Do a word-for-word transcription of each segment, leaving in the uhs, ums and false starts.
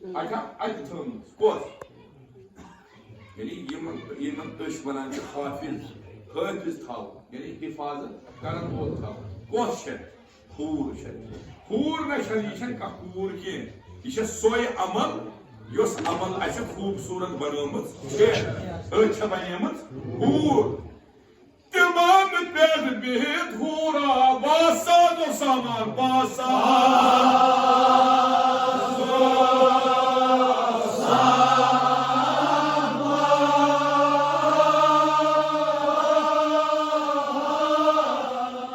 اچھا، اتہِ تھٲومٕژ کۄس؟ یعنی یِمن، یِمن أسۍ ونان چھِ حافظ، حٲفظ تھاوُن، یعنی حفاظت کرن وول تھاوُن۔ کۄس چھےٚ؟ حور چھےٚ۔ حور نہ چھےٚ، یہِ چھےٚ نہٕ کانٛہہ کوٗر کینٛحہ۔ یہِ چھےٚ سۄے عمل، یۄس عمل اسہِ خوٗبصوٗرت بنٲومٕژ چھےٚ۔ أتھۍ چھےٚ بنیمٕژ حور۔ تِمن پٮ۪ٹھ بِہِتھ حورا، باساز و سامان، باساز۔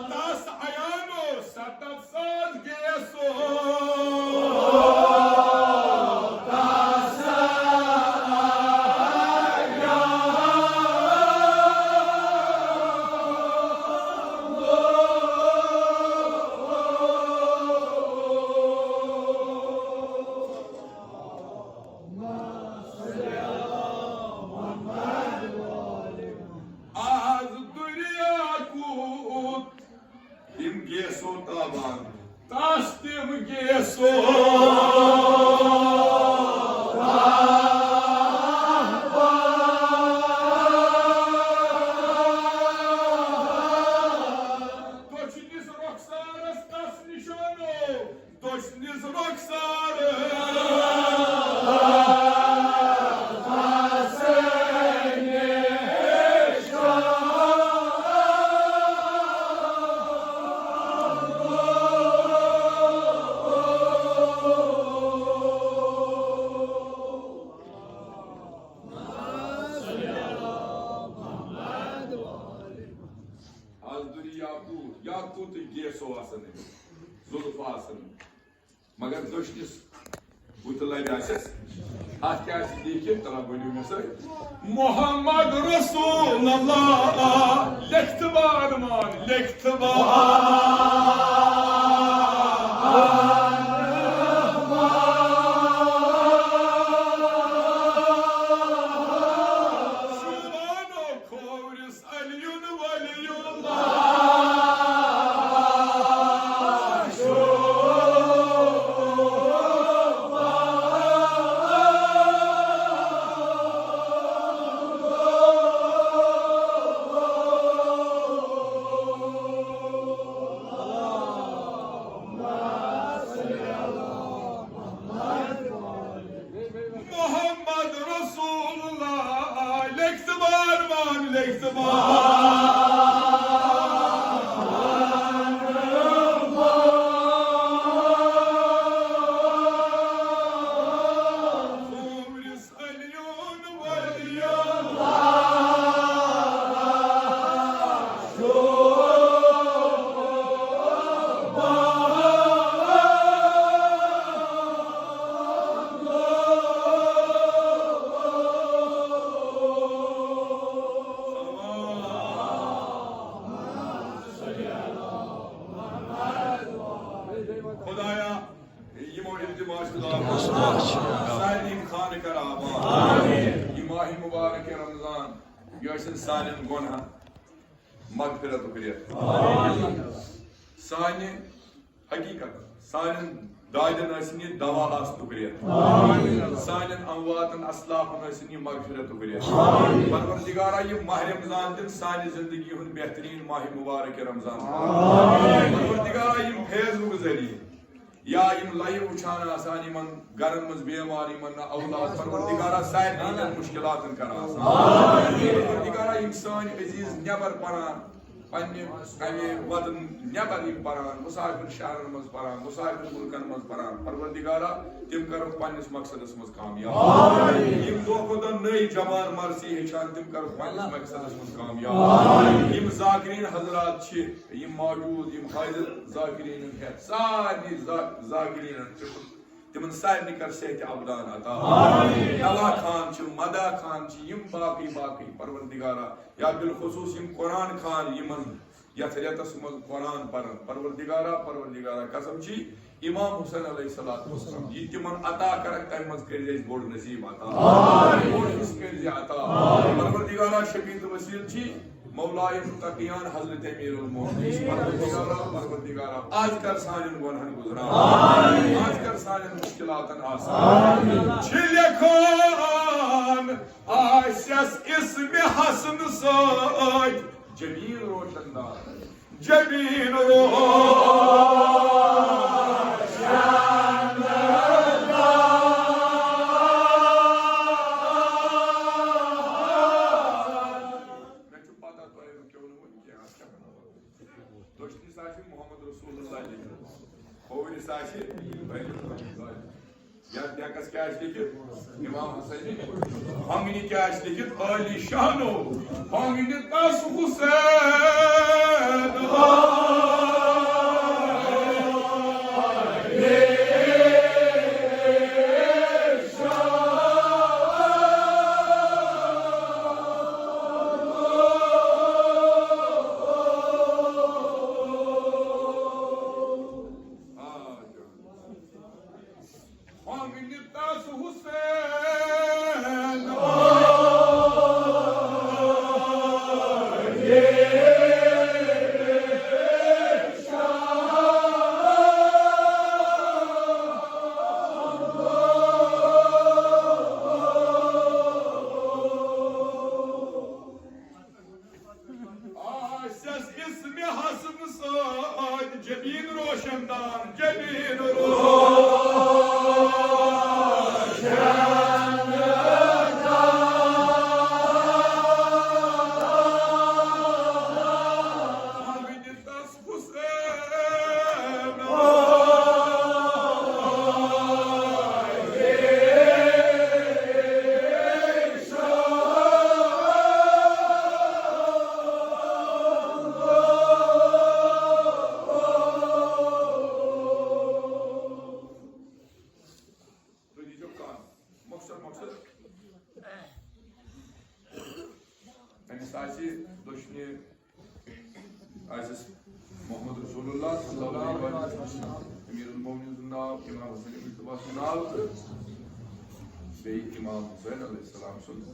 تس عیانو ستتھ ساز گیسو۔ آز دُریا کوٗت تِم گیسو تابان، تس تِم گیسو۔ دٔچھنِس رۄخسارس تس نِشانو، دٔچھنِس رۄخسارس۔ از دوٗری یاقوٗت، یاقوٗتٕکۍ گیسو آسن أمِس، زُلفہٕ آسن۔ مگر دٔچھنِس بُتھِ لَبہِ آسٮ۪س، اَتھ کیٛاہ آسہِ لیٖکھِتھ؟ تَلہ ؤنِو مےٚ سۭتۍ۔ محمد رسول اللہ، لیکھتہٕ بہٕ ارمان، لیکھتہٕ بہٕ ارمان۔ شوٗبانو کھوورِس علیُن ولی اللہ۔ محمد رسول اللہ، لیکھتہٕ بہٕ ارمان، لیکھتہٕ بہٕ ارمان۔ کھوورِس علیُن ولی اللہ۔ خدایا، یِمو التماس چھُ لاگُن، سارنٕے خانہٕ کر آباد۔ یہِ ماہِ مبارک رمضان، یہِ ٲسِن سانٮ۪ن گۄنہَن مغفرتُک رٮ۪تھ۔ سانہِ حقیقت، سانٮ۪ن دادٮ۪ن ٲسِن یہِ دوا آسنُک رٮ۪تھ۔ سانٮ۪ن امواتن اسلافن ٲسِن یہِ مغفرتُک رٮ۪تھ۔ پروردگارا، یہِ ماہِ رمضان دِن سانہِ زندگی ہُنٛد بہترین ماہِ مبارک رمضان۔ پروردگارا، یِم فیض بُک ذٔریعہٕ یا یِم live وٕچھان آسان، یِمن گرن منٛز بیمار، یِمن نہٕ اولاد، پروردگارا سارنٕے ہٕنٛدٮ۪ن مُشکِلاتن کر آسان۔ پروردگارا یِم سٲنۍ عزیز نٮ۪بر پران، پننہِ کمہِ وطن نٮ۪بر یِم پران، مسافر شہرن منٛز پران، مسافر مُلکن منٛز پران، پروردگارا تِم کرُکھ پننِس مقصدس منٛز کامیاب۔ یِم دۄہ کھۄتہٕ دۄہ نٔے جوان مرثی ہیٚچھان، تِم کرُکھ پننِس مقصدس منٛز کامیاب۔ یِم ذاکرین حضرات چھِ، یِم موجود، یِم حٲضِر ذاکرین ہٮ۪تھ سارنٕے ذا-، ذاکرینن تِمن، تِمن سارنٕے کر صحت ابدان عطا۔ نوا خان چھِ، مدا خان چھِ، یِم باقٕے باقٕے پروردگارا، یا بالخصوص یِم قرآن خان، یِمن یتھ رٮ۪تس منٛز قرآن پرن، پروردگارا، پروردگارا قسم چھی، امام حسین علیہ الصلوۃ والسلام، یہِ تِمن عطا کرکھ، تمہِ منٛز کٔرزِ اَسہِ بوٚڑ نصیب عطا، بوٚڑ حصہٕ کٔرزِ عطا۔ پروردگارا شفیع تہٕ وسیل چھی، مولائے متقیان حضرت امیر المؤمنین، پروردگارا، پروردگارا، از کر سانٮ۪ن گۄنہن گُزران، از کر سانٮ۪ن مشکلاتن آسان۔ چھِ لیکھان آسٮ۪س اسمِ حسن سۭتۍ جبین روشن دان، جبین روشن دان۔ مےٚ چھُ پتہ تۄہہِ رُکیو نہٕ وۄنۍ کینٛہہ، اَتھ کیٛاہ وَنو؟ دٔچھنِس آسہِ محمد رسول اللہ لیکھِتھ، کھووٕرِس آسہِ علی محمد۔ یَتھ ڈٮ۪کَس کیٛاہ آسہِ لیکھِتھ؟ امام حسن۔ ہۄنٛگنہِ کیٛاہ آسہِ لیکھِتھ؟ عالی شانو۔ ہۄنٛگنہِ تَس حسین۔ ہۄنٛگنہِ تَس حسین۔ آسٮ۪س اسمِ حسن سۭتۍ جبین روشن دان، جبین روشن دان۔ تُہۍ دیٖزیو کَن۔ مۄخصر، مۄخصر۔ أمِس آسہِ دٔچھنہِ آسٮ۪س محمد رسول اللہ صلی اللہ علیہ وسلم، امیر المومنین سُنٛد ناو، امام حسن مجتبیٰ سُنٛد ناو تہٕ بیٚیہِ امام حسین علیہ السلام سُنٛد۔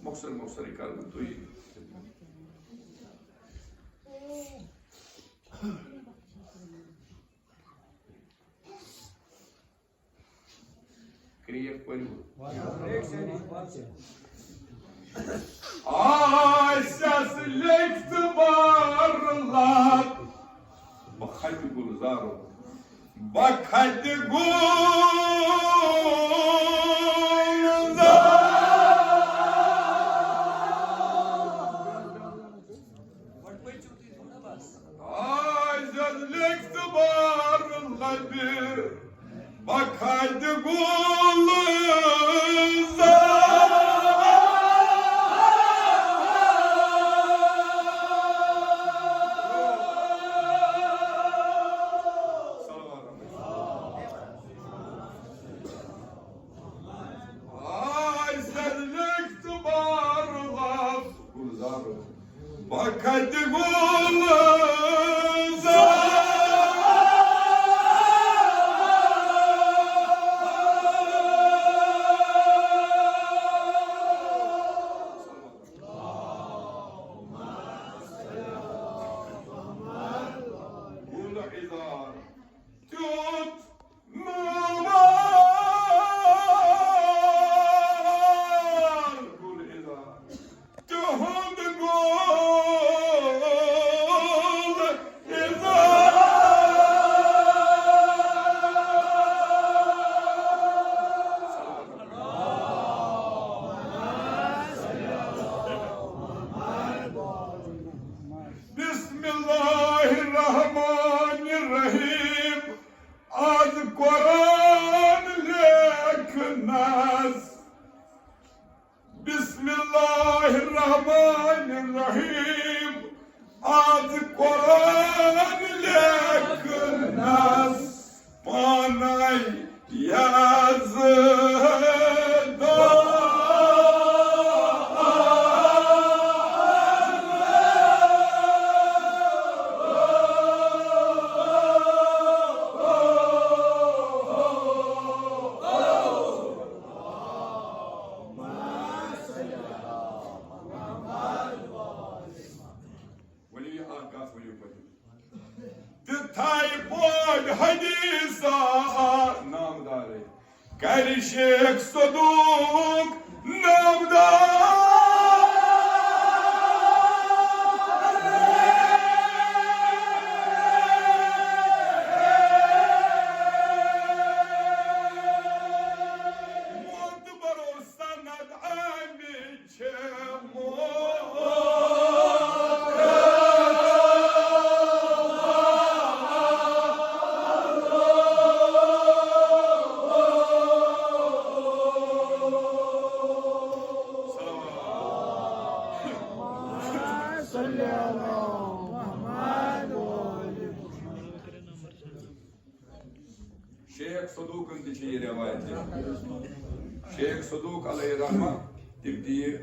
مۄخصر مۄخصرٕے کرٕ بہٕ تُہۍ۔ کرٛیکھ پٔرِو۔ آسٮ۪س لیٚکھِتھ بار لب بخت گُلزارو، بخت گُلزارو۔ آسٮ۪س لیٚکھِتھ بار لبہِ بخت گُلزار۔ آسٮ۪س لیٚکھِتھ بار لب گُلزار۔ بخت گُلزار۔ گُلزار۔ تیُتھ نوٗر گُلزار، تِہُنٛد گُلزار۔ بسم اللہ الرحمن الرحیم۔ از قرآن لیکھنس۔ بسم اللہ الرحمن الرحیم۔ از قرآن لیکھنس۔ پانے یزدان۔ کرِ شیخ صدوق نامدار۔ معتبر و سند آمد۔ شیخ صدوقن تہِ چھِ یہِ روایت لیٚچھمٕژ۔ شیخ صدوق علیہ رحمہ تِم تہِ یہِ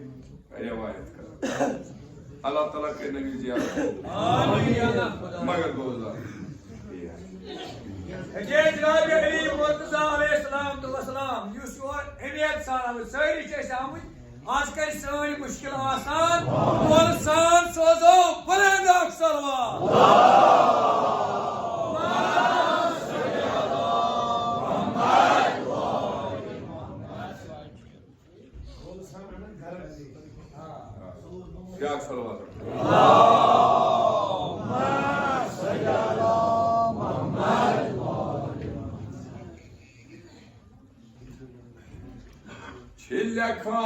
روایت کران۔ اللہ تعالیٰ کٔرِنۍ یہِ زیارت۔ آمین۔ مگر گوٚو زیادٕ۔ ہے جناب علی مرتضیٰ علیہ السلام تو وسلام، یُس یور اُمید سان آمٕتۍ، سٲری چھِ أسۍ آمٕتۍ۔ آز کرِ سٲنۍ مُشکِل آسان، مول سان سوزو بلند اکھ صلوات۔ بیاکھ صلوات۔ چھِ لیکھان،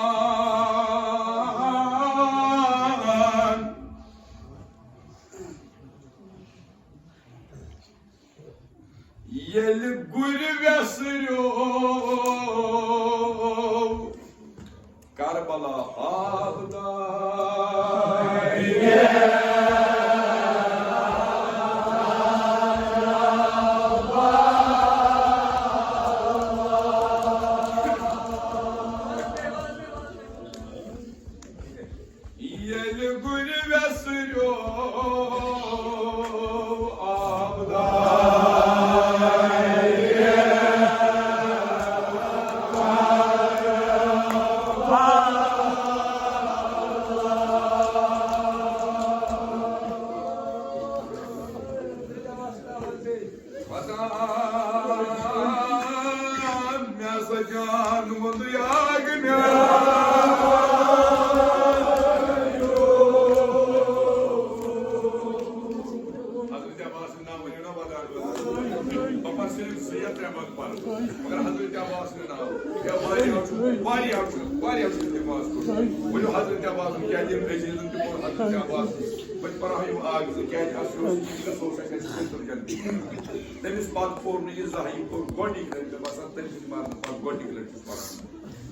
ییٚلہِ گُرۍ وٮ۪سریو کربلا آبدار۔ ییٚلہِ گُرۍ وٮ۪سریو آبدار۔ مےٚ ہسا جان ووٚن یاگ مےٚ۔ حضرت عباس سُنٛد ناو ؤنِو نا، وَلہٕ حضرت۔ بہٕ پَرٕ صرف زٕ یا ترٛےٚ منٛز پَرٕ۔ مگر حضرت عباس سُنٛد ناو۔ یا واریاہو چھُ، واریاہو چھُ، واریاہو چھُ التماس کوٚرمُت۔ ؤنِو حضرت عباسُن کیٛازِ ییٚمہِ عزیزَن تہِ پوٚر حضرت عباس۔ بہٕ تہِ پَرٕ ہا یِم اَکھ زٕ، کیٛازِ اَسہِ اوس یہِ سوچ اَسہِ گژھِ کٔرِتھ جلدی۔ تٔمِس پَتہٕ پوٚر نہٕ یہِ زانٛہہ، یہِ پوٚر گۄڈٕنِکۍ لَٹہِ، مےٚ باسان، تٔمۍ سٕنٛدِ مرنہٕ پَتہٕ گۄڈٕنِکۍ لَٹہِ چھُس پَران۔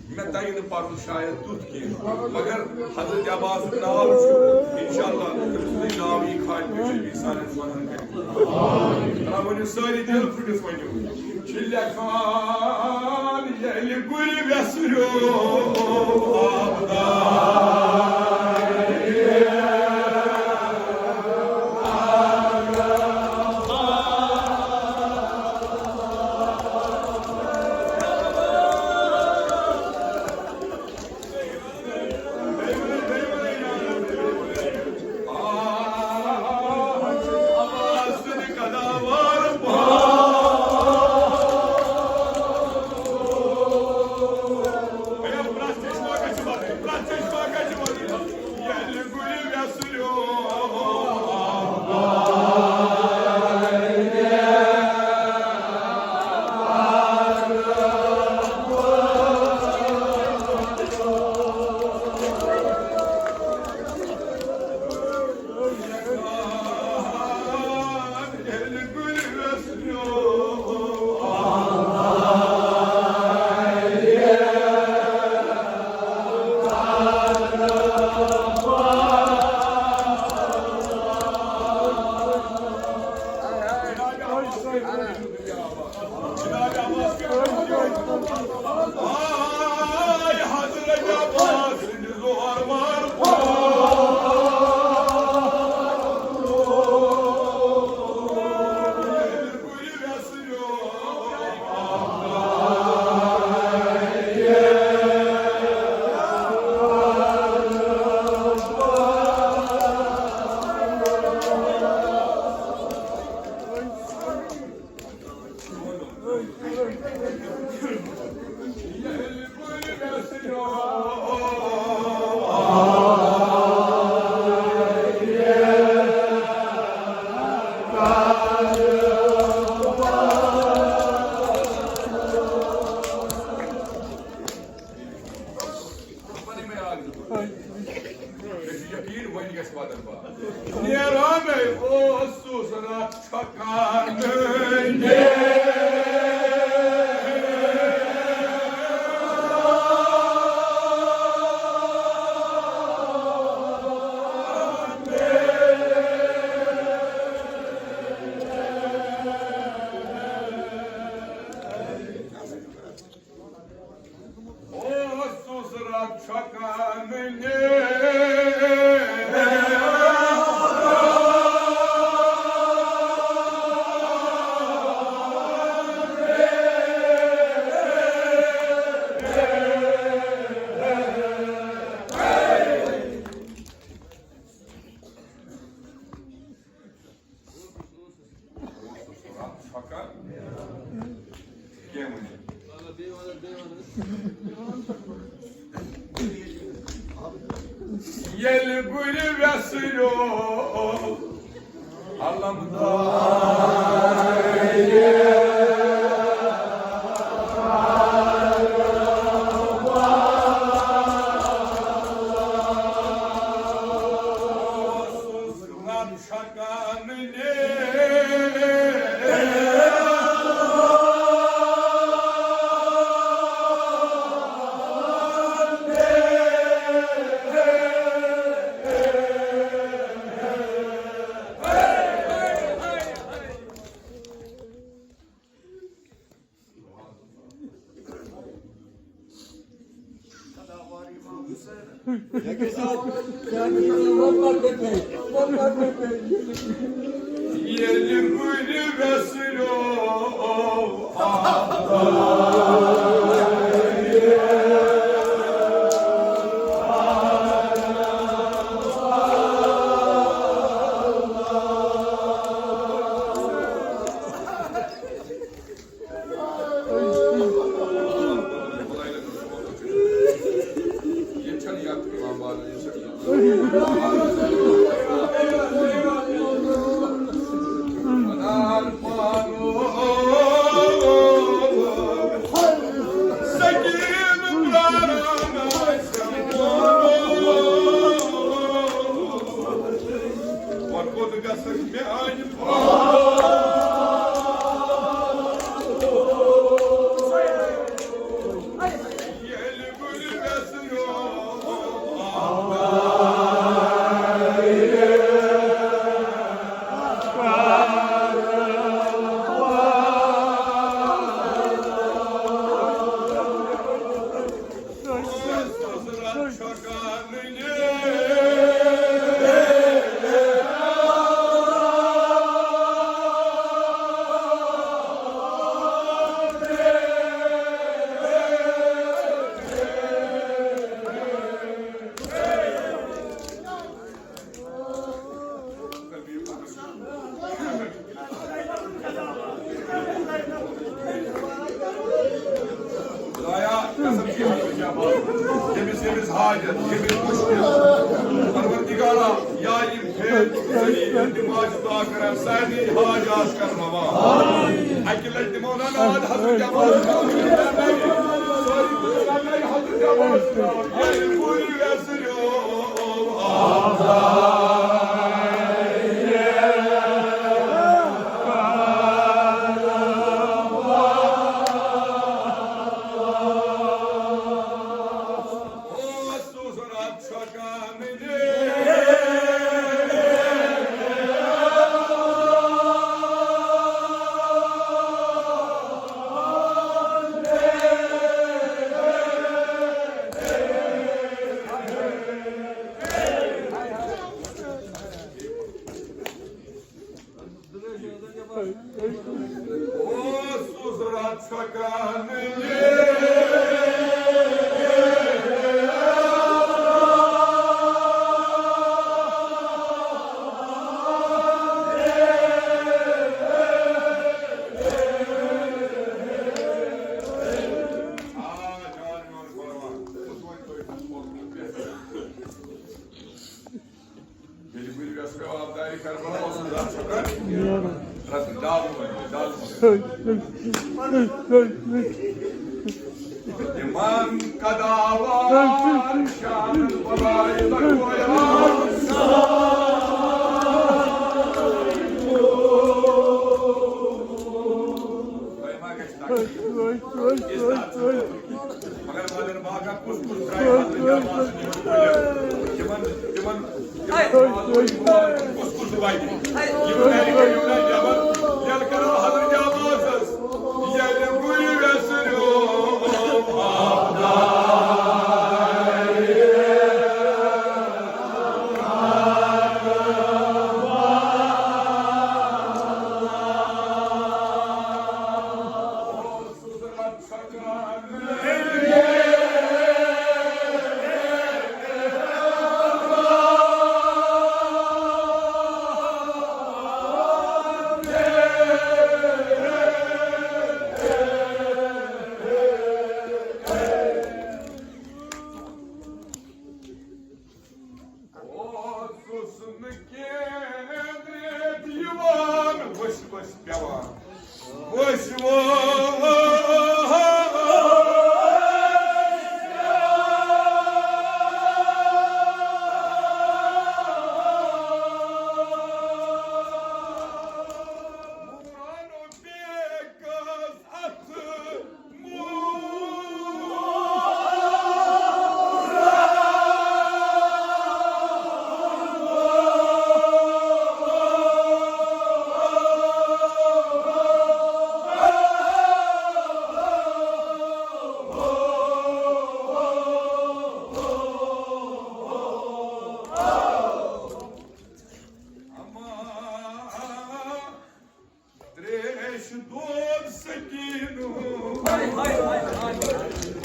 مےٚ تَگہِ نہٕ پَرُن شاید تیُتھ کینٛہہ، مگر حضرت عباسُک ناو چھُ، اِنشاءاللہ، تٔمۍ سُنٛدُے ناو یی خاتمہِ شریٖف سانٮ۪ن سونَن کَرِ۔ ترٛاو ؤنِو سٲری دِل پھٕٹِتھ ؤنِو۔ چھِ لیکھان ییٚلہِ گُرۍ وٮ۪سریو آبدار۔ چھۄکان کینٛہہ ؤنِتھ۔ ییٚلہِ گُرِ وٮ۪سہٕ لیوو علمدارِ۔ ییٚلہِ گُرِ وٮ۪سہٕ لیوو خدایا، قسم چھُ، ییٚمِس ییٚمِس حاجت، ییٚمِس مُشکِل، پروردگارا، یا یِم فیل ذٔریعہٕ یِم تہِ ماجہِ دعا کران، سارنٕے حاجات کر روا۔ اَکہِ لٹہِ دِمو نا ناد حضرت عباس، سورُے حضرت عباس، ییٚلہِ گُرۍ وٮ۪سہٕ لیوو۔ ییٚلہِ گُرۍ وٮ۪سہٕ لیوو آبدارِ کربلا، اوس نہٕ زانٛہہ چھۄکان۔ رَٹھ ڈال مۄنٛجہِ، ڈال مۄنٛجہِ۔ تِمن قداوار شان بلاے لگویا۔ تۄہہِ ما گژھِ تکلیٖف؟ مگر مگر باغا کُس کُس درٛاے حضرت عباس سٕنٛدِ یِمن، یِمن، یِمن کُس کُس وَتہِ؟ یِم گرِ کٔرِو نا جبر، ییٚلہِ کرو حضرت عباسس، ییٚلہِ گُرۍ وٮ۪سہٕ لیوو۔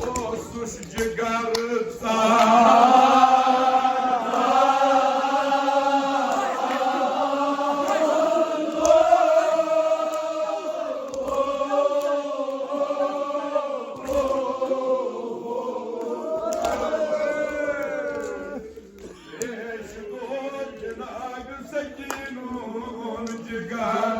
اوسُس جِگر ژاران۔ پیش گوٚو جناب سکینُن جگر۔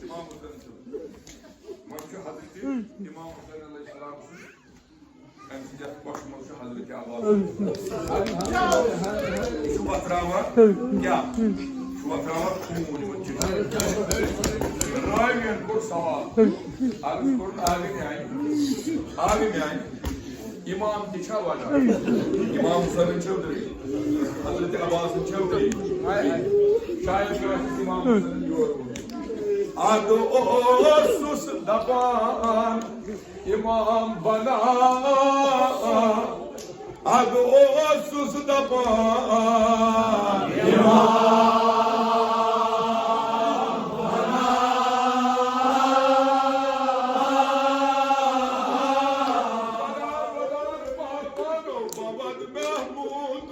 امام حسین چھُ، وۄنۍ چھُ حضرت امام حسین علیہ السلام سُنٛد أمۍ سٕنٛدِ یَتھ کۄٹھِ منٛز چھُ حضرت عباس۔ یہِ چھُ وۄتھراوان کیٛاہ؟ یہِ چھُ وۄتھراوان خوٗن یِمَن چِٹھٮ۪ن۔ راوِیَن کوٚر سوال، عرض کوٚرُن، آ میٛانہِ، آ میٛانہِ، اِمام تہِ چھا وَنان؟ اِمام حسینَن چھَو دٔلیٖل، حضرت عباسَن چھَو دٔلیٖل؟ شاید چھُ اَسہِ اِمام حسینَن یورٕ ووٚنمُت۔ اَدٕ اوسُس دَپان، امام بنا، ادٕ اوسُس دپان، امام بنا۔ برابر پاپانو بابد محمود۔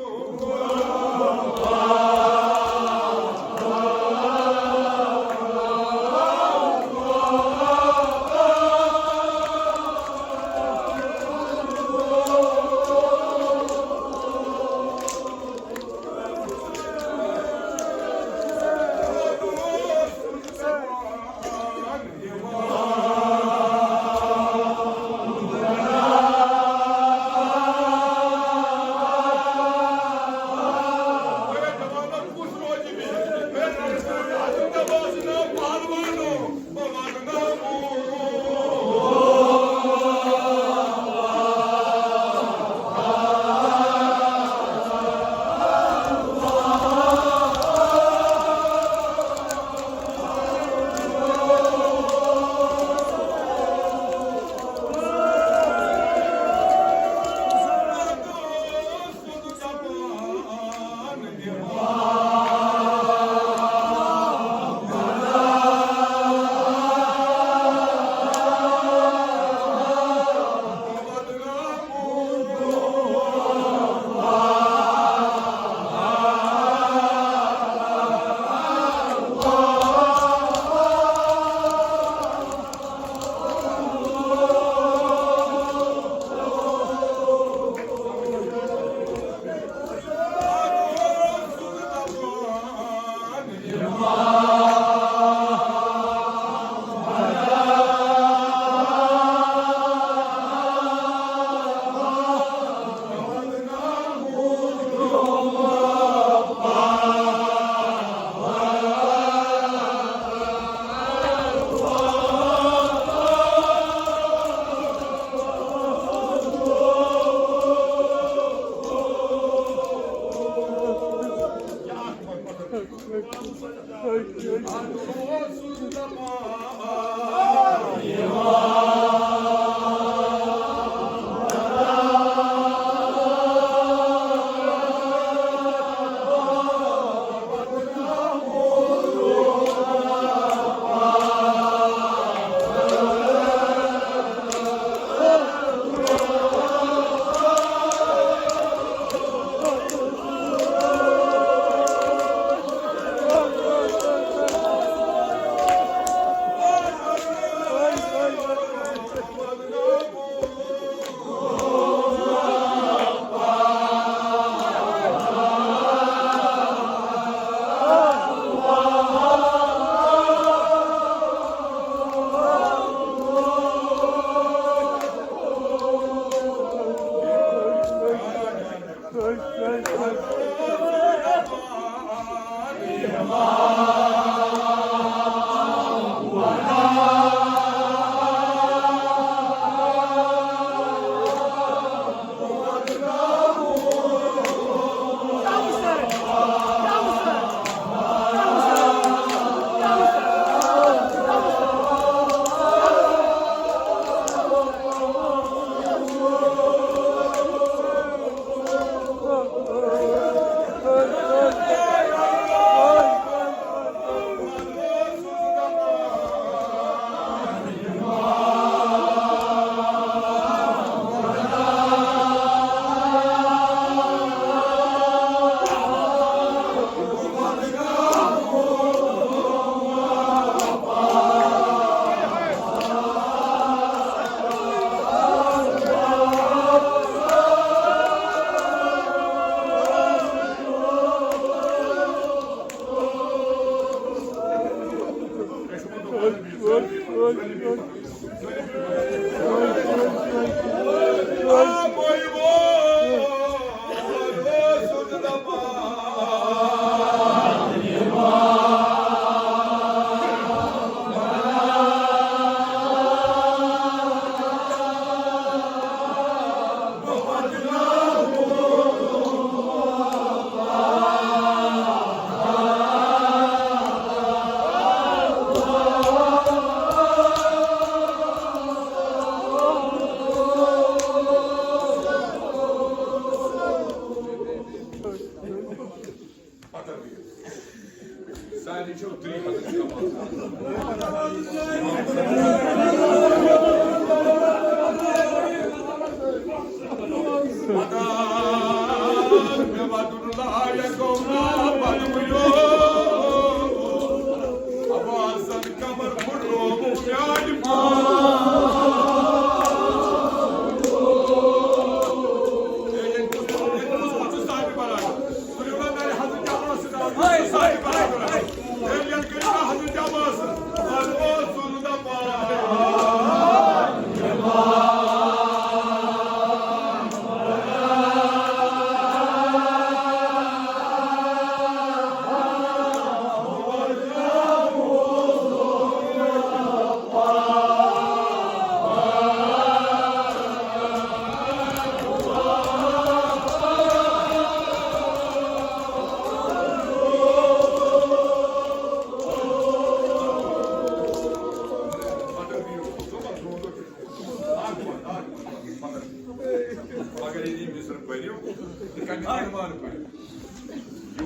یعنی مصر پٔرِو تہٕ کَمہِ عنوان پٔرِو؟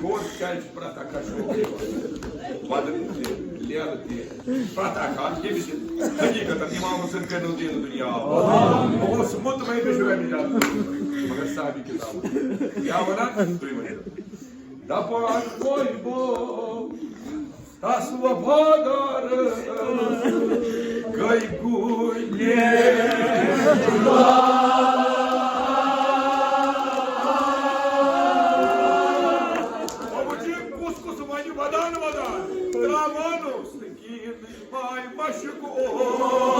یور کیٛازِ چھِ پرٛٮ۪تھ اَکھ اَکھ شوق یِوان؟ وَدُن تہِ، لیلہٕ تہِ، پرٛٮ۪تھ اَکھ اَکھ ییٚمہِ سۭتۍ حقیٖقتاً اِمام حسین کٔرِو دیٖن دُنیا۔ بہٕ اوسُس مطمئن، مےٚ چھُ رَبِ اجازت۔ مگر صاحبِ کِتاب کیٛاہ وَنان؟ تُہۍ ؤنِو۔ دَپان وۄنۍ گوٚو تس وفادار گٔے گُلِ۔ وۄنۍ وٕچھ یہِ کُس کُس وَنہِ ودان ودان، ترٛاوان اوس نہٕ کِہیٖنۍ ماے مشُک اوس۔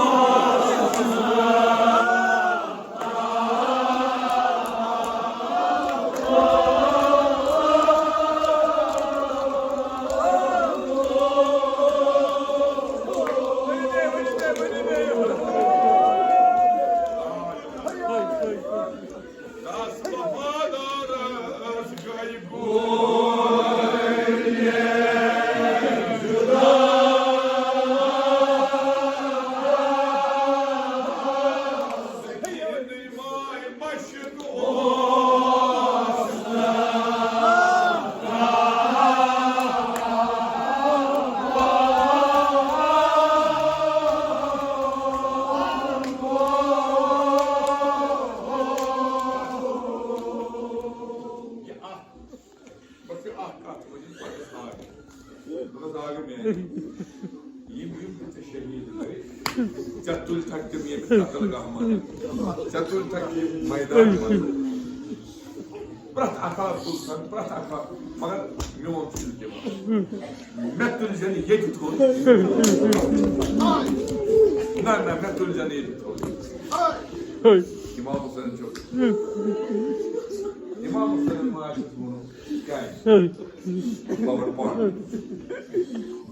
بس یہِ اکھ کتھ ؤنِو، پتہٕ آگ۔ دوٚپمس، آگ میانہِ۔ یِم، یِم تہِ ژےٚ شہیٖد گٔے، ژےٚ تُلۍ تھکھ تِم ییٚمہِ قتل گاہ منٛز، ژےٚ تُلۍ تھکھ یِم میدان منٛز۔ پرٛٮ۪تھ اکھ آو تُلتھن، پرٛٮ۪تھ اکھ آو، مگر میون چھُنہٕ تِم۔ مےٚ تُلۍ زٮ۪ن ییٚتہِ تھوٚد۔ نہ، نہ، مےٚ تُلۍ زٮ۪ن ییٚتہِ تھوٚد۔ اِمام حسین چھُ۔ اِمام حسین ما آسہِ ووٚنمُت کیٛازِ؟ بابر پاک۔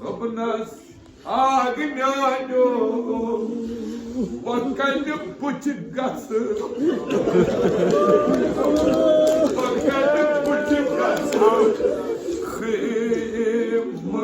رۄبنس آگ میانیو، وۄنۍ کَتہِ بُتھِ گژھٕ؟ وۄنۍ کَتہِ بُتھِ گژھٕ؟ خیمہ۔